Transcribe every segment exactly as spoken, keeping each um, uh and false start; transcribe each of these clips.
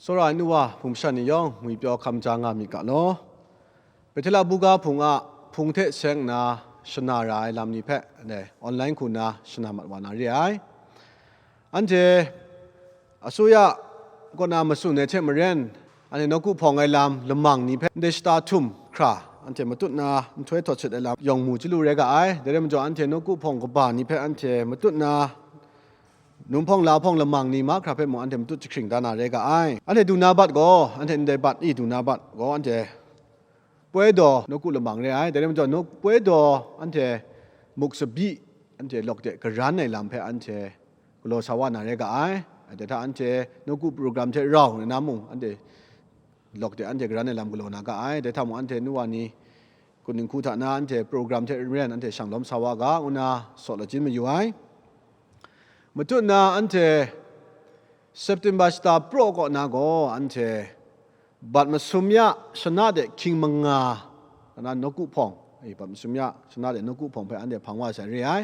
Tsawra ai nu wa hpung masha ni yawng ngwi pyaw hkam ja nga myit ga law. Bethela buga hpung a hpung hte seng nna shana ra ai lam ni hpe, anhte online hku nna shana mat wa na re ai. Anhte asuya kaw na matsun ai hte maren, anhte nawku hpawng ai lam lamang ni hpe ndai shata htum hkra, anhte matut nna nhtoi htawt sut ai lam yawng mu chyalu rai ga ai. Dai rai majaw, anhte nawku hpawng kaba ni hpe anhte matut nna num hpawng la hpawng lamang ni mahkra hpe mung anhte matut jahkring da na rai ga ai. Anhte du na bat gaw, anhte ndai bat i du na bat gaw, anhte poi daw nawku lamang re ai. Dai rai majaw, naw-, poi daw anhte muk tsabyi, anhte lawk de karan ai lam hpe anhte galaw sa wa na rai ga ai. Dai hta anhte nawku program hte rau nna mung, anhte lawk de anhte karan ai lam galaw na ga ai. Dai hta mung, anhte nu wa ni kun dinghku hta na anhte program hte maren anhte shang lawm sa wa ga, ngu nna saw lachyum mayu ai. Matut nna anhte September shata praw kaw na gaw, anhte bat masum ya shana de hkying manga, na nawku hpawng, eh, bat masum ya shana de nawku hpawng hpe anhte hpang wa sai re ai.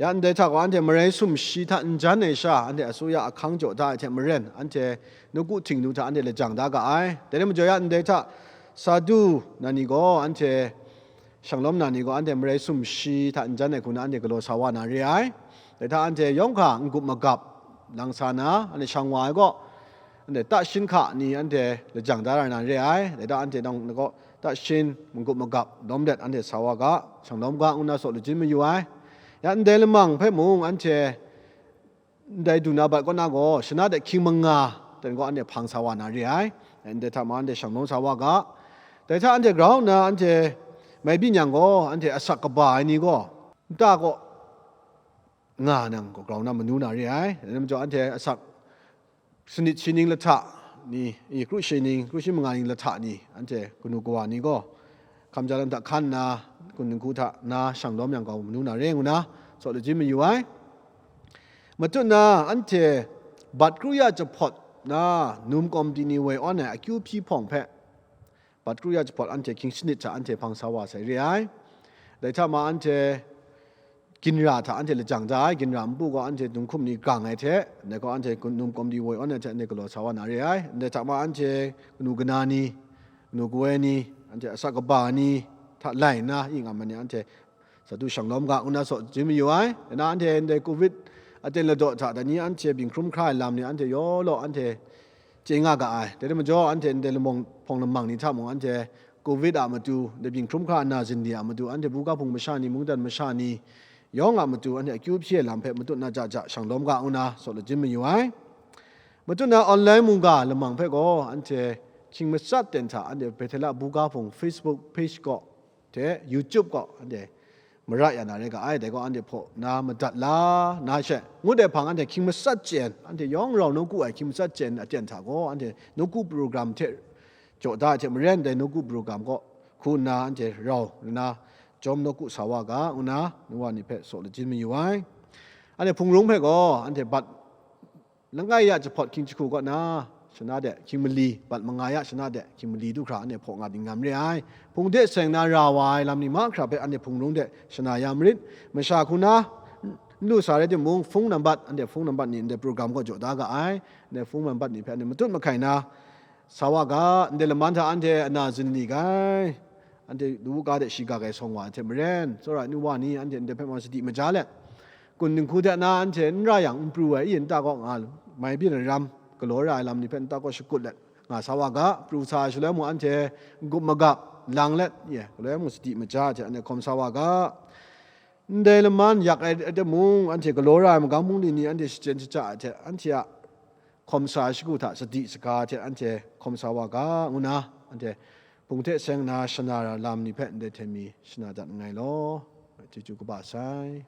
Ya ndai hta gaw, anhte marai sumshi hta n jan ai sha, anhte asuya ahkang jaw da ai hte maren, anhte nawku htingnu hta anhte lajang da ga ai. Dai rai majaw, ya ndai hta sa du na ni gaw, anhte shang lawm na ni gaw, anhte marai sumshi hta n jan ai hku na anhte galaw sa wa na re ai. Dai hta anhte yawng hkra n-gup magap lang sa na, anhte shang wa ai gaw, anhte ta shin hka ni anhte lajang da ra na re ai. Dai hta anhte nawng na gaw ta shin, n-gup magap lawm let anhte sa wa ga, shang lawm ga, ngu nna saw lachyum mayu ai. Ya ndai lamang hpe mung, anhte ndai du na bat kaw na gaw, shana de hkying manga ten gaw anhte hpang sa wa na re ai. Ndai hta ma anhte shang lawm sa wa ga. Dai hta anhte grau nna anhte mai byin yang gaw, anhte asak kaba ai ni gaw, nta kaw nga nang gaw grau na manu na re ai. Dai majaw, anhte asak sanit sining lahta ni, i, kru shi ning, kru shi manga ning lahta ni, anhte kanu kawa ni gaw, hkam ja lam hta hkan nna, kun dinghku hta na shang lawm yang gaw manu na re ngu na, saw lachyum mayu ai. Matut nna anhte bat kru ya jahpawt na num kawmti ni woi awn ai akyu hpyi hpawng hpe, bat kru ya jahpawt anhte hkying sanit hta anhte hpang sa wa sai re ai. Dai hta ma anhte ginra hta anhte lajang da ai, ginra npu gaw anhte dunghkum ni gang ai hte, ndai gaw anhte num kawmti woi awn ai hte anhte galaw sa wa na re ai. Ndai hta ma anhte kanu kana ni, kanu kawoi ni, anhte asak kaba ni hta lai nna, i ngam ai ni anhte sa du shang lawm ga, ngu na saw lachyum mayu ai. Dai na anhte ndai covid aten ladaw hta dai ni anhte byin hkrum hkra ai lam ni anhte yaw law anhte chye nga ga ai. Dai rai majaw, anhte ndai lamawng hpawng lamang ni hta mung, anhte covid a matu, ndai byin hkrum hkra na zindi a matu, anhte buga hpung masha ni, mungdan masha ni yawng a matu, anhte akyu hpyi ai lam hpe matut na ja ja shang lawm ga, ngu na saw lachyum mayu ai. Matut na online mungga lamang hpe gaw, anhte hkying matsat ten hta, anhte Bethela buga hpung Facebook page gaw, hte YouTube gaw anhte mara ya na rai ga ai, dai gaw anhte hpaw na madat la na she, ngut ai hpang anhte hkying matsat chyen, anhte yawng rau nawku ai hkying matsat chyen aten hta gaw, anhte nawku program hte jaw da ai hte maren, dai nawku program gaw hku nna anhte rau nna jawm nawku sa wa ga, ngu na nu wa ni hpe saw lachyum mayu ai. Anhte hpung rung hpe gaw, anhte bat langai ya jahpawt hkying jahku kaw na, shana de hkying mali, bat manga ya shana de hkying mali du hkra anhte hpaw nga dinglam re ai. Hpung de seng na ra wa ai lam ni mahkra hpe anhte hpung rung de shana ya marit. Masha hku na n lu sa rai timung, hpung nambat, anhte hpung nambat ni ndai program kaw jaw da ga ai. Ndai hpung nambat ni hpe anhte matut mahkai na sa wa ga, ndai laman hta anhte ana zin li ga ai. Anhte lawu ga de shiga gai sawng wa ai hte maren, tsawra ai nu wa ni anhte ndai hpe ma sadi maja let, kun dinghku hte na anhte n ra yang, n pru ai i nta kaw nga mai byin ai ram, galaw ra ai lam ni hpe nta kaw shakut let nga sa wa ga, pru sa ai shaloi mung anhte n-gup magap lang let, ye, galoi mung sadi maja hte anhte hkawm sa wa ga. Ndai laman yak ai aten mung, anhte galaw ra ai magam bungli ni anhte shachyen shaja ai hte, anhte a hkawm sa ai shagu hta sadi saga hte anhte hkawm sa wa ga, ngu na, anhte hpung hte seng na shana ra lam ni hpe ndai hte mi shana dat nngai law, chyeju kaba sai.